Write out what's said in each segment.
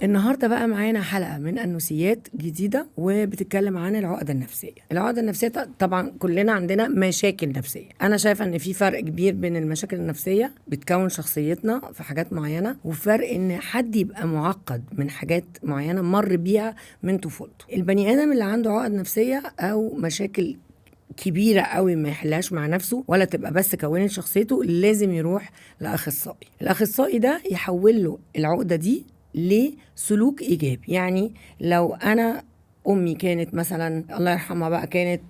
النهارده بقى معانا حلقة من النسيات جديدة، وبتتكلم عن العقد النفسية. العقد النفسية طبعا كلنا عندنا مشاكل نفسية. انا شايفه ان في فرق كبير بين المشاكل النفسية بتكون شخصيتنا في حاجات معينة، وفرق ان حد يبقى معقد من حاجات معينة مر بيها من طفولته. البني ادم اللي عنده عقد نفسية او مشاكل كبيرة قوي ما يحلهاش مع نفسه ولا تبقى بس كونت شخصيته، لازم يروح لاخصائي. الاخصائي ده يحول له العقدة دي لسلوك ايجابي. يعني لو انا امي كانت مثلا الله يرحمها بقى كانت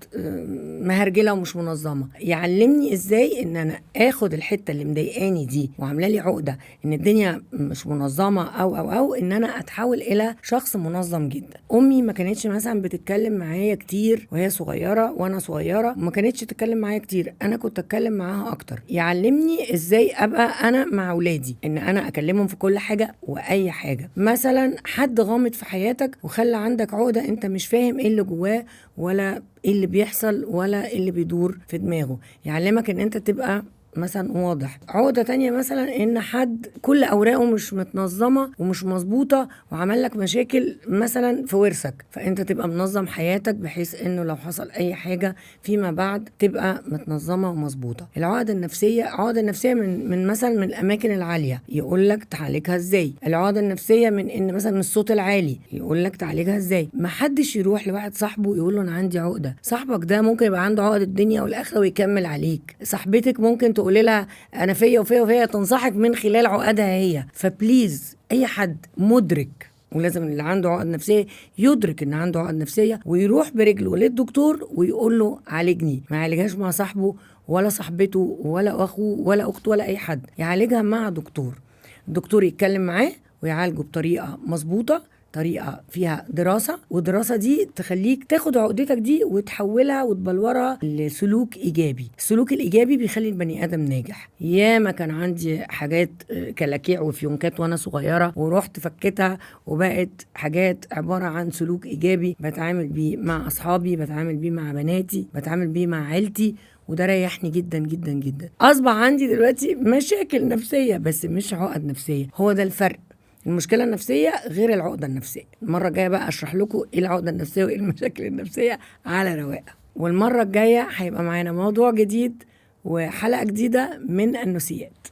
مهرجله ومش منظمة، يعلمني ازاي ان انا اخد الحتة اللي مضايقاني دي وعامله لي عقده ان الدنيا مش منظمة او او او ان انا اتحول الى شخص منظم جدا. امي ما كانتش مثلا بتتكلم معايا كتير وهي صغيرة وانا صغيرة، ما كانتش تتكلم معايا كتير، انا كنت اتكلم معاها اكتر. يعلمني ازاي ابقى انا مع اولادي، ان انا اكلمهم في كل حاجة واي حاجة. مثلا حد غامض في حياتك وخلى عندك عقده انت مش فاهم ايه اللي جواه ولا ايه اللي بيحصل ولا ايه اللي بيدور في دماغه، يعلمك ان انت تبقى مثلا واضح. عقدة تانية مثلا ان حد كل اوراقه مش متنظمة ومش مظبوطة وعمل لك مشاكل مثلا في ورثك، فانت تبقى منظم حياتك بحيث انه لو حصل اي حاجة فيما بعد تبقى متنظمة ومظبوطة. العقد النفسية، عقدة النفسية من مثلا من الاماكن العالية يقول لك تعالجها ازاي. العقدة النفسية من ان مثلا من الصوت العالي يقول لك تعالجها ازاي. ما حدش يروح لواحد صاحبه يقول له انا عندي عقدة. صاحبك ده ممكن يبقى عنده عقدة الدنيا والاخرة ويكمل عليك. صاحبتك ممكن تقول لها انا فيا وفيا وفيا، تنصحك من خلال عقدها هي. ف please اي حد مدرك، ولازم اللي عنده عقد نفسية يدرك ان عنده عقد نفسية ويروح برجله للدكتور ويقول له عالجني. ما يعالجهاش مع صاحبه ولا صاحبته ولا اخوه ولا اخته ولا اي حد، يعالجها مع دكتور. الدكتور يتكلم معاه ويعالجه بطريقة مظبوطة، طريقة فيها دراسة، والدراسة دي تخليك تاخد عقدتك دي وتحولها وتبلورها لسلوك إيجابي. السلوك الإيجابي بيخلي البني آدم ناجح. ياما كان عندي حاجات كلاكيع وفيونكات وأنا صغيرة، ورحت فكتها وبقت حاجات عبارة عن سلوك إيجابي بتعامل بيه مع أصحابي، بتعامل بيه مع بناتي، بتعامل بيه مع عيلتي، وده ريحني جدا جدا جدا. أصبح عندي دلوقتي مشاكل نفسية بس مش عقد نفسية. هو ده الفرق، المشكلة النفسية غير العقدة النفسية. المرة الجاية بقى أشرح لكم إيه العقدة النفسية وإيه المشاكل النفسية على رواقة. والمرة الجاية هيبقى معانا موضوع جديد وحلقة جديدة من النسيات.